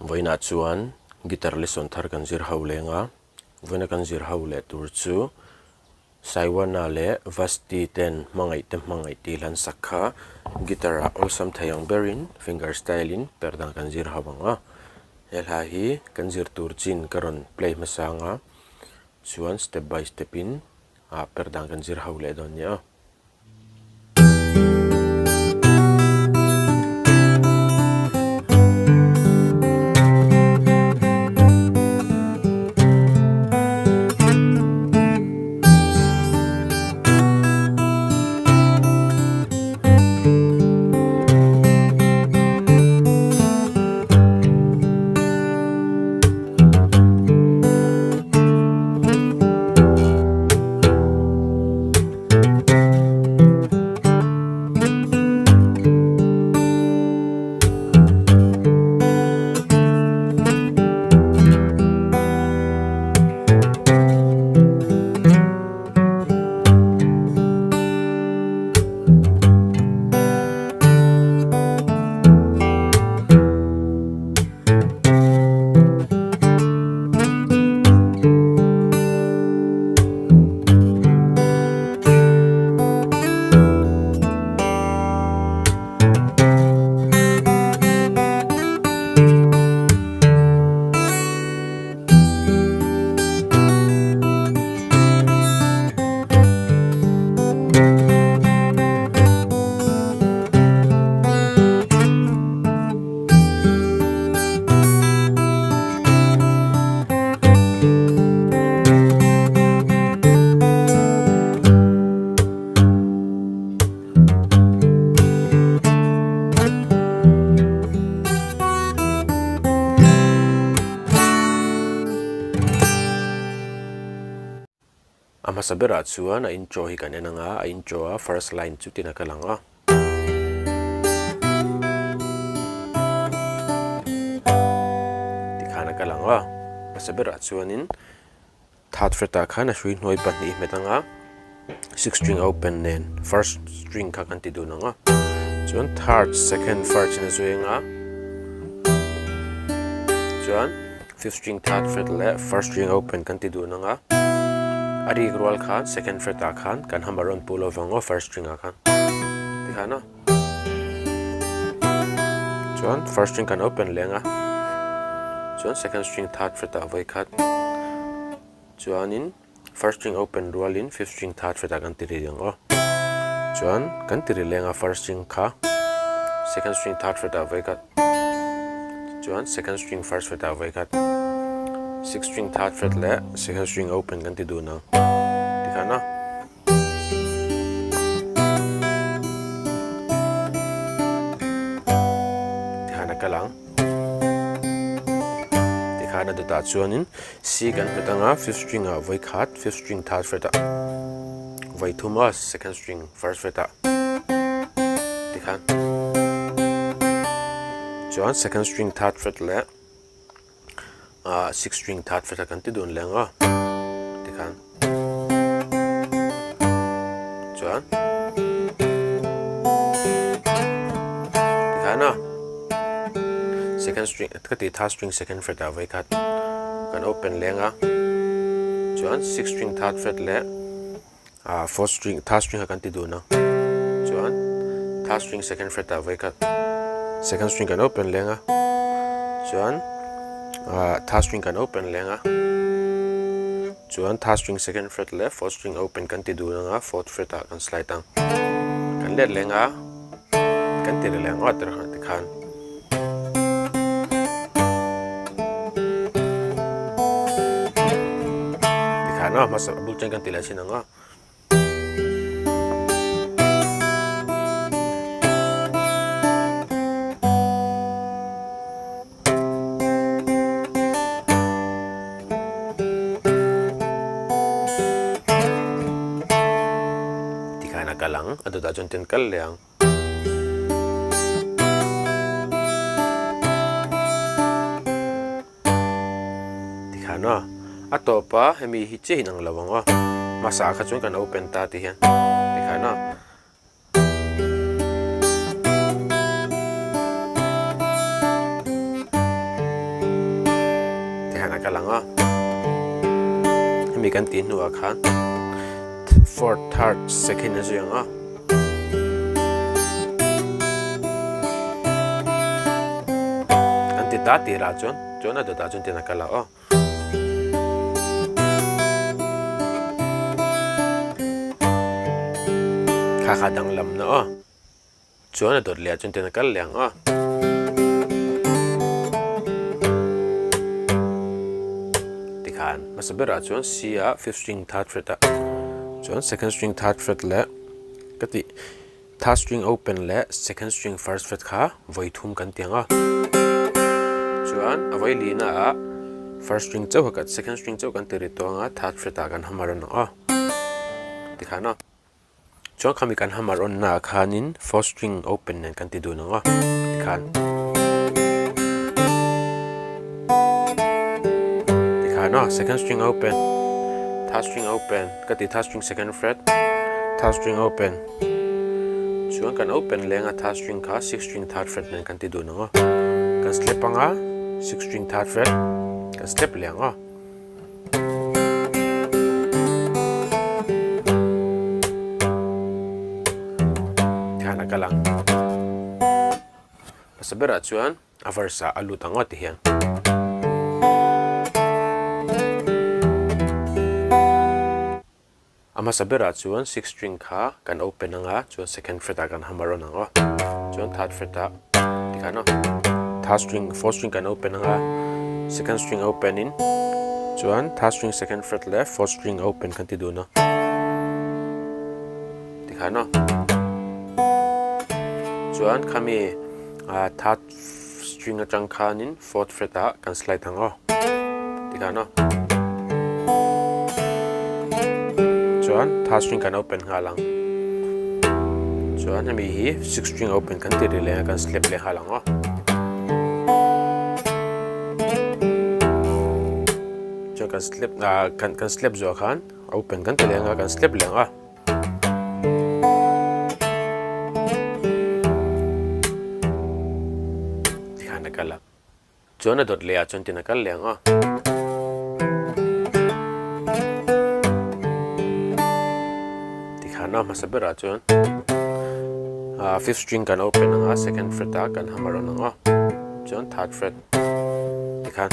Vawiinah chuan guitar lesson thar kan zir ho leng a, vawiina kan zir ho leh tur chu Saiwana leh Vasti ten hmangaih te hmangaih tih hlan sak kha guitar ah awlsam thei ang berin finger style in per dan kan zir ho ang a. He hla hi kan zir tur chin ka rawn play hmasa ang a, chuan step by step in ah per dan kan zir ho leh dawn nia. A hmasa berah chuan a intro hi kan en ang a, a intro a first line chu tin a kal ang a. Tikhan a kal ang a, hmasa berah chuanin third fret ah khan a hrui hnuai pahnih hmet ang a, sixth string open nen first string kha kan ti dun ang a, chuan third second first in a zui ang a, chuan. Fifth string third fret leh first string open kan ti dun ang a, a rik rual khan second fret ah khan kan hammer rawn puh lo vang aw first string ah khan tikhan a chuan first string kan open leh ang a chuan second string third fret ah vawi khat chuanin first string open rualin fifth string third fret ah kan ti ri ang aw chuan kan ti ri leng a first string kha second string third fret ah vawi khat chuan second string first fret ah vawi khat sixth string third fret leh second string open kan ti dun ang tikhan a. Tikhan a kal ang. Tikhan a dawtah chuanin C kan hmet anga fifth string ah vawi khat fifth string third fret ah vawi thum a second string first fret ah tikhan chuan second string third fret leh ah sixth string third fret ah kan ti dun leh ang a tikhan chuan tikhan a second string ka tih third string second fret ah vawi khat kan open leng a chuan sixth string third fret leh ah fourth string third string kha kan ti dun a chuan third string second fret ah vawi khat second string kan open leng a chuan ah third string kan open leng a. Chuan third string second fret leh fourth string open kan ti dun anga fourth fret ah kan slide ang. Kan let leng a, kan ti leh ngawt ber ang tikhan. Tikhan a hmasa bul chen kan ti leh thin ang a. Tikhan a kal ang, a dawtah chuan tin kal leh ang. Tikhan a, a tawp a hemi hi chiah in ang lo ang aw. Hmasa ah kha chuan kan open ta ti hian tikhan a. kal ang a, hemi kan tih hnuah khan fourth, third, second a zui ang a. Kan ti ta tirah chuan chuan a dawtah chuan tin a kal a aw. Kha kha danglamna aw. Chuan a dawt leh ah chuan tian a kal leh ang a. Tikhan hmasa berah chuan C ah fifth string third fret ah chuan second string third fret leh ka tih third string open leh second string first fret kha vawi thum kan ti ang a. Chuan a vawi lihna ah first string chauh kha second string chauh kan ti ri tawh ang a third fret ah kan hammer ang a. Tikhan a. Chuan khami kan hammer on naah khanin fourth string open nen kan ti dun ang a tikhan tikhan aw second string open third string open ka ti third string second fret third string open chuan kan open leng a third string kha sixth string third fret nen kan ti dun ang a kan slap anga sixth string third fret kan slap leh ang a. Tikhan a kal ang. Hmasa berah chuan a verse ah a lut ang aw ti hian. A hmasa berah chuan sixth string kha kan open anga chuan second fret ah kan hammer on ang aw. Chuan third fret ah tikhan aw. Third string, fourth string kan open anga second string open in chuan third string second fret leh fourth string open kan ti dun a. Tikhan aw. Chuan khami third string atang khanin fourth fret ah kan slide ang aw tikhan aw chuan third string kan open nghal ang chuan hemi hi sixth string open kan ti ri leh a kan slap leh nghal ang aw chuan kan slap ah kan slap zawh khan open kan ti leh ang a kan slap leh ang a. Tikhan a kal a. Chuan a dawt leh ah chuan tin a kal leh ang a. Tikhan a hmasa berah chuan fifth string kan open ang a, second fret ah kan hammer on ang a. Chuan third fret tikhan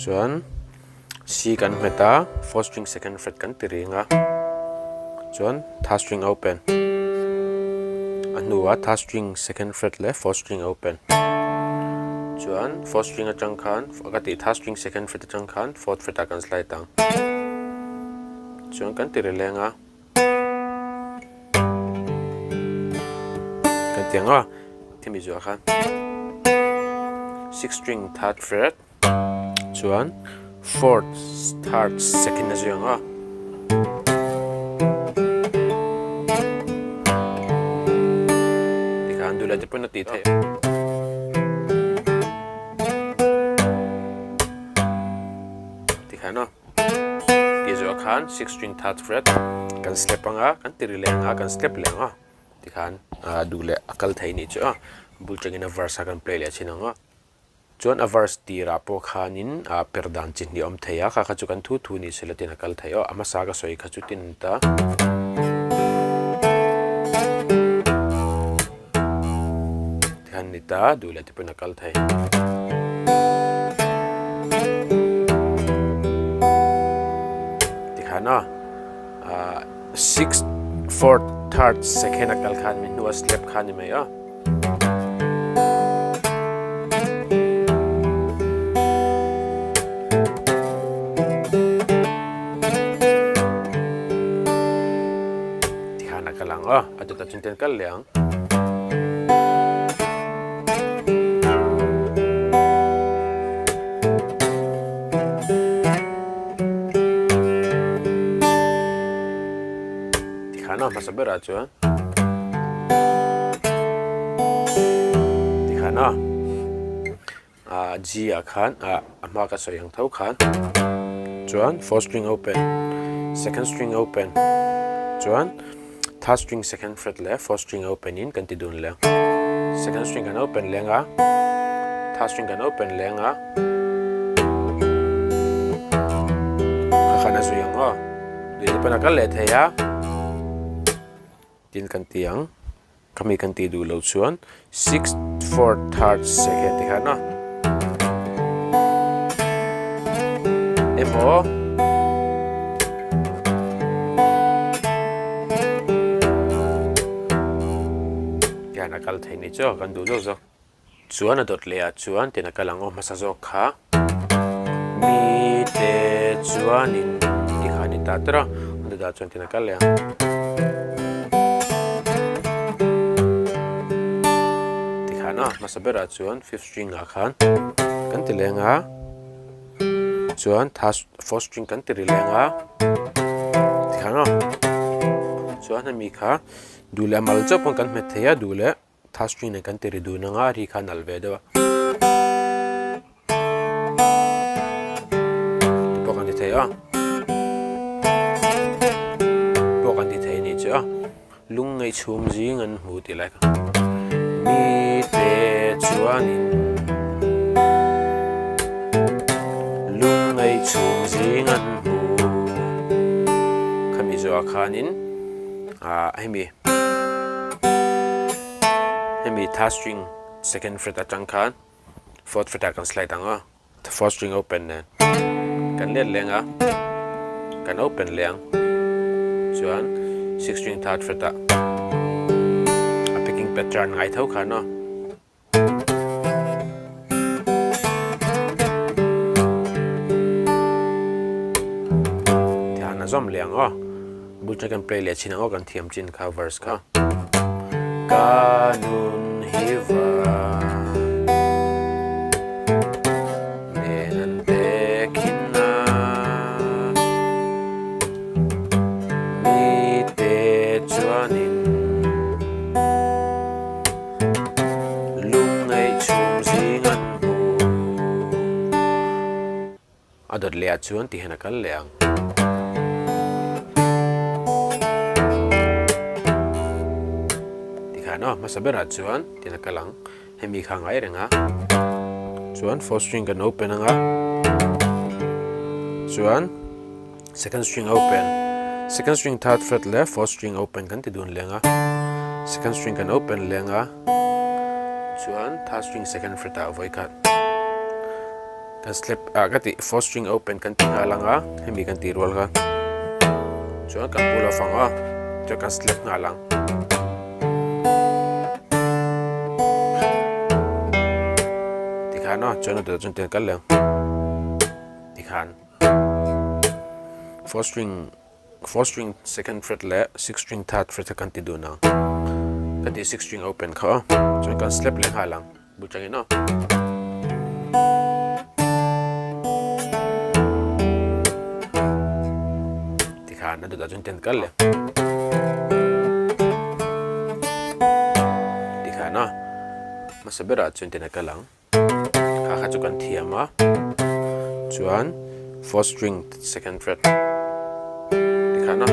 chuan C kan hmet a, fourth string second fret kan ti reng a, chuan third string a open, a hnuah third string second fret leh fourth string a open, chuan fourth string atang khan ka tih third string second fret atang khan fourth fret ah kan slide ang, chuan kan ti rileng a, kan ti ang a, khemi zuah khan sixth string third fret. Chuan fourth, third, second a zui ang a. Tikhan duh leh te pawn a tih theih. Tikhan a tih zawh khan sixth string third fret kan slap ang a, kan ti ri leh ang a, kan slap leh ang a. Tikhan duh leh a kal thei nih chu a bul tangin a verse a kan play leh thin ang a. Chuan a verse tirah pawh khanin a per dan chi hnih a awm thei a, kha kha chu kan thu thu ni sela tin a kal thei aw, a hmasa ka sawi kha chu tin ta. Tikhan ni ta, duh leh te pawhin a kal thei. Tikhan a, sixth, fourth, third, second a kal khan mi hnua slap kha ni mai aw. Tikhan a kal ang aw, a dawtah chuan tian kal leh ang. Tikhan a hmasa berah chuan tikhan a ah G ah khan ah a hma ka sawi ang tho khan chuan fourth string open second string open chuan third string second fret leh fourth string open in kan ti dun leh second string kan open leng a third string kan open leng a. zui ang aw. Lui te pawn a kal leh thei a. Tin kan ti ang. Khami kan tih duh loh chuan sixth, fourth, third, second ti khan a. Emaw Tihian a kal thei ni chu kan duh zawk zawk. Chuan a dawt leh ah chuan tin a kal ang aw hmasa zawk kha. Mi te chuanin ti kha a ni ta tawrh a, a dawt ah chuan tin a kal leh ang. Ti khan a hmasa berah chuan fifth string ah khan kan ti leng a, chuan third fourth string kan ti ri leng a, ti khan aw chuan hemi kha duh leh a mal chauh pawn kan hmet thei a duh leh. Third string nen kan ti ri dun anga ri kha a nalh ve deuh a. Ti pawh kan ti thei a. Pawh kan ti thei anih chu a. Lung ngaih chhum zing an hmu tih lai kha. Mi te chuanin lung ngaih chhum zing an hmu. Khami zawhah khanin ah hemi. Hemi third string second fret atang khan fourth fret ah kan slide ang a, fourth string open nen kan let leng a, kan open leh ang chuan sixth string third fret ah a picking pattern ngai tho khan aw. Tihian a zawm leh ang aw. Bul chu kan play leh chin ang aw kan thiam chin kha verse kha. Ka nun hi va nen an te khin a mi te chuanin Lungngaih chhum zing an hmu. A dawt leh ah chuan ti hian a kal leh ang. Tikhan aw hmasa berah chuan tin a kal ang. Hemi kha ngai reng a. Chuan fourth string kan open ang a. Chuan Second string open, second string third fret leh fourth string open kan ti dun leng a, second string kan open leng a, chuan third string second fret ah vawi khat kan slap ah ka tih fourth string open kan ti nghal ang a, hemi kan tih rual kha chuan kan pull off ang a, chuan kan slap nghal ang. Tikhan aw chuan a dawt chuan tiang kal leh ang tikhan. Fourth string fourth string second fret leh sixth string third fret kha kan ti dun ang. Ka ti sixth string open kha aw. Chuan kan slap leh nghal ang. Bul tangin aw. Tikhan a dawtah chuan ten kal leh. Tikhan aw. Hmasa berah chuan ten a kal ang. Kha kha chu kan thiam a, chuan fourth string second fret tikhan a,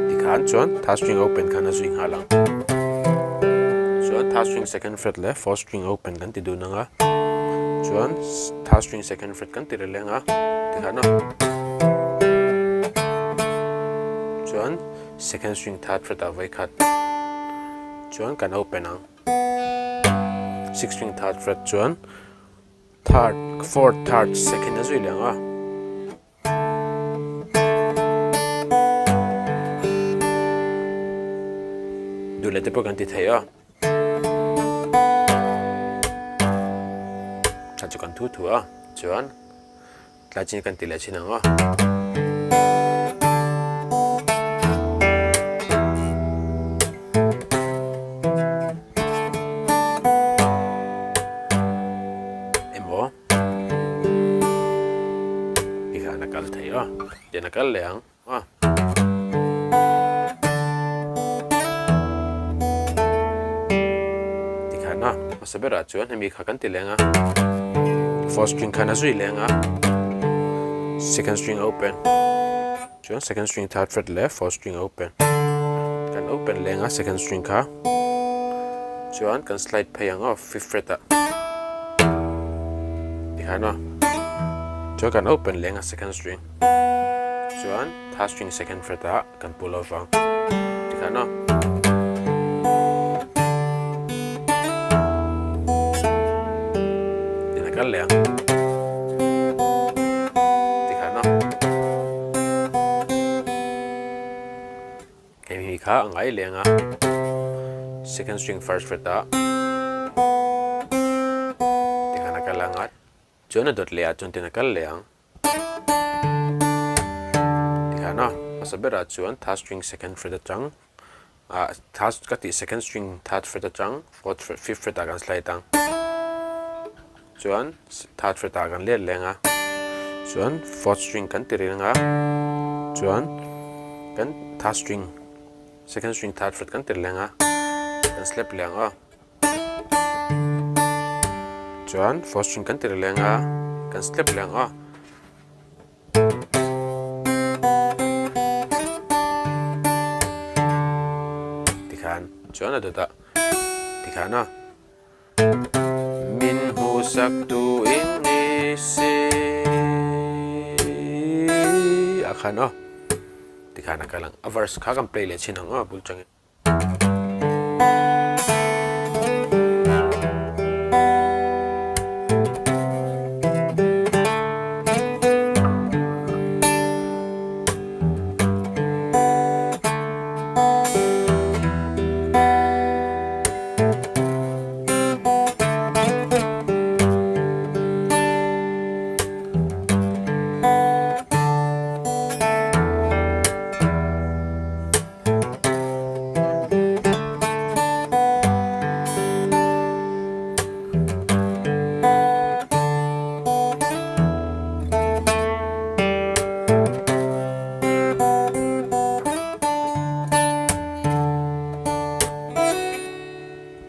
tikhan chuan third string open khan a zui nghal ang, chuan third string second fret leh fourth string open kan ti dun ang a, chuan third string second fret kan ti reng a tikhan a, chuan second string third fret ah vawikhat. Chuan kan open ang. Sixth string third fret chuan third, fourth, third, second a zui leh ang a. Duh leh te pawh kan ti thei a. Kha chu kan thu thu a. Chuan Tlai chin kan ti leh chin ang aw. Emaw tikhan a kal thei aw. Tian a kal leh ang aw. Tikhan a hmasa berah chuan hemi kha kan ti leng a fourth string khan a zui leng a second string open chuan second string third fret leh fourth string open kan open leng a second string kha chuan kan slide phei ang aw fifth fret ah tikhan a. Chuan kan open leng a second string chuan third string second fret ah kan pull off ang tikhan aw. Tin a kal leh ang tikhan aw. Hei mi kha a ngai leng a second string first fret ah tikhan a kal ang a chuan a dawt leh ah chuan tin a kal leh ang tikhan a hmasa berah chuan third string second fret atang ah third ka tih second string third fret atang fourth fret fifth fret ah kan slide ang chuan third fret ah kan let leng a chuan fourth string kan ti reng a chuan kan third string second string third fret kan ti leng a kan slap leh ang a. Chuan fourth string kan ti leng a kan step leng a. Tikhan chuan a dawt a tikhan a min hmuhsak tu in ni si a khan aw tikhan a kal ang a verse kha kan play leh chhin ang aw bul changin.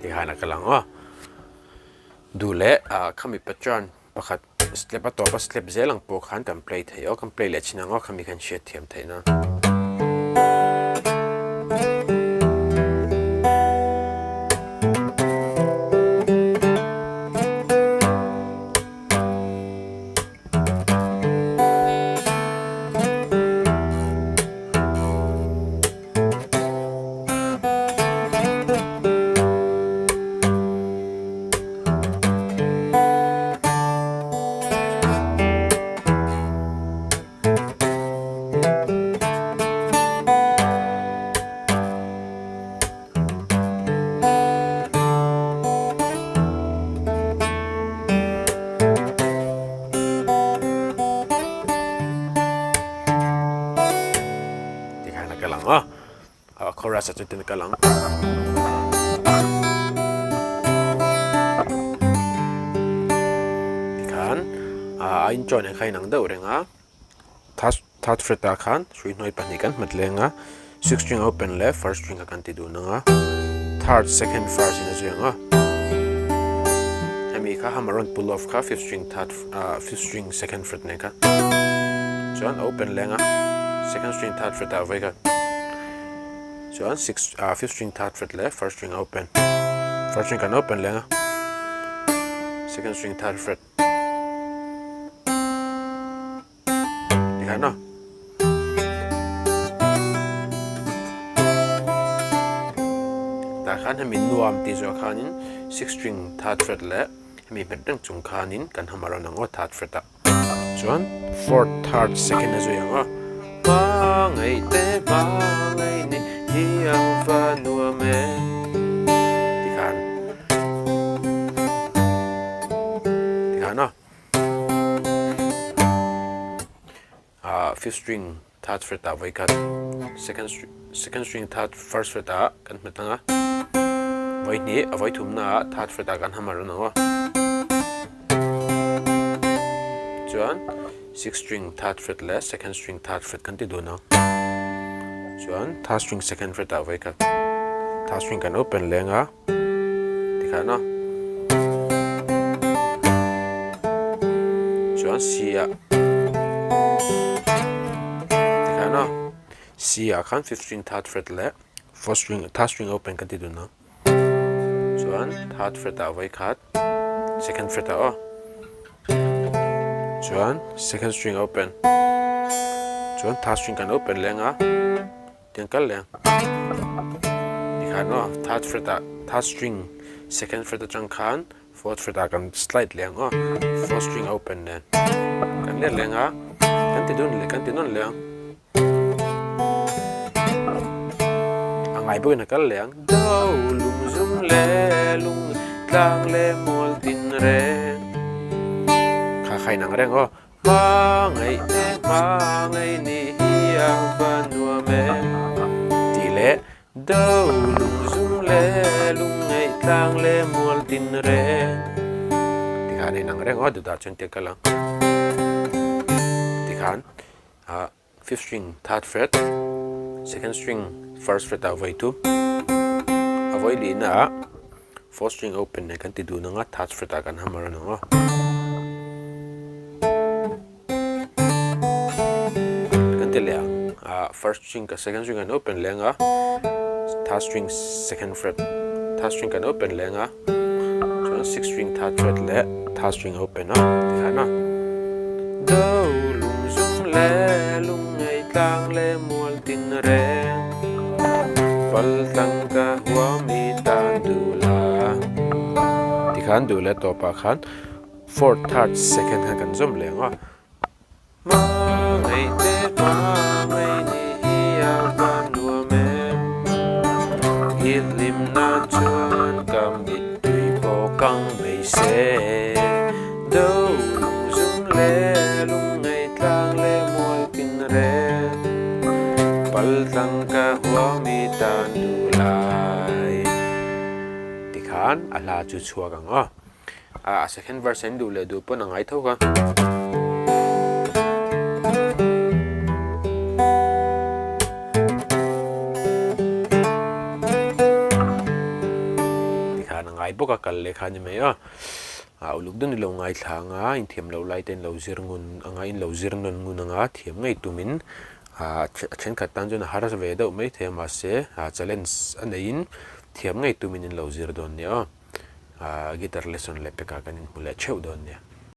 Tihian a kal ang aw. Duh leh ah khami pattern pakhat step a tawp a step zel ang pawh khan kan play thei aw kan play leh chin ang aw khami khan hriat thiam theih nan. Tikhan a kal ang a, a chorus ah chuan tin a kal ang. Tikhan a intro nen khan a inang deuh reng a, third fret ah khan hrui hnuai pahnih kan hmet leng a, sixth string open leh first string kha kan ti dun ang a, third second first in a zui ang a, hemi kha hammer on pull off kha fifth string third fifth string second fret nen kha chuan a open leng a second string third fret ah vawi kha chuan six fifth string third fret leh first string a open first string kan open leng a second string third fret tikhan a tah khan hemi nuam tih zawh khanin six string third fret leh Hemi hmet reng chung khanin kan hammer a nang aw third fret ah chuan fourth third second a zui ang aw. Hmangaih te hmangaih ni hi ang va nuam e tikhan tikhan aw ah fifth string third fret ah vawikhat second second string third first fret ah kan hmet ang a vawi hnih a vawi thumna ah third fret ah kan hammer an ang aw chuan sixth string third fret leh second string third fret kan ti dun ang chuan third string second fret ah vawikhat third string kan open leng a tikhan aw chuan C ah tikhan aw C ah khan fifth string third fret leh fourth string third string open kan ti dun ang chuan third fret ah vawi khat second fret ah aw. Chuan second string open. Chuan third string kan open leh anga tiang kal leh ang. Tikhan aw third fret ah third string second fret atang khan fourth fret ah kan slide leh ang aw. Fourth string open nen kan let leh anga kan ti dun leh kan ti nawn leh ang. A ngai bawkin a kal leh ang. Do lung zum le lung tlang le mual tin reng. Kha kha inang reng aw. Hma ngaih te hma ngaih ni hi a va nuam e. Tih leh Do lung zum le lung ngaih tlang le mual tin reng. Tikhan a inang reng aw dawtah chuan tia kal ang. Tikhan. Ah fifth string third fret, second string first fret ah vawi tu, a vawi lihna ah fourth string open nen kan ti dun anga third fret ah kan hammer anang aw. Kan ti leh ang ah first string ka second string kan open leh anga third string second fret third string kan open leh anga chuan sixth string third fret leh third string open a tikhan a do lung zum le lung ngei tlang le mual tin reng pal tlang ka huam i tan duh la tikhan duh leh tawpah khan fourth third second khan kan zawm leh ang a. Hmangaih te hmangaih ni hi a va nuam em? I hlim nan chuan ka mittui pawh kang mai se. Do lung zum le lung ngei tlang le mual tin reng pal tlang ka huam i tan duh lai. Tikhan a hla chu chhuak ang aw. A second verse an duh leh duh pawn a ngai tho ka. Tikhan a ngai bawk a kal leh kha a ni mai a. A uluk deuh ni lo ngaithla anga inthiam loh lai te in lo zir ngun anga in lo zir nawn ngun anga thiam ngei tumin a thenkhat tan chuan a har ve deuh mai thei a mahse challenge a neihin thiam ngei tumin in lo zir dawn nia aw. Guitar lesson leh pekah kan inhmu leh theuh dawn nia.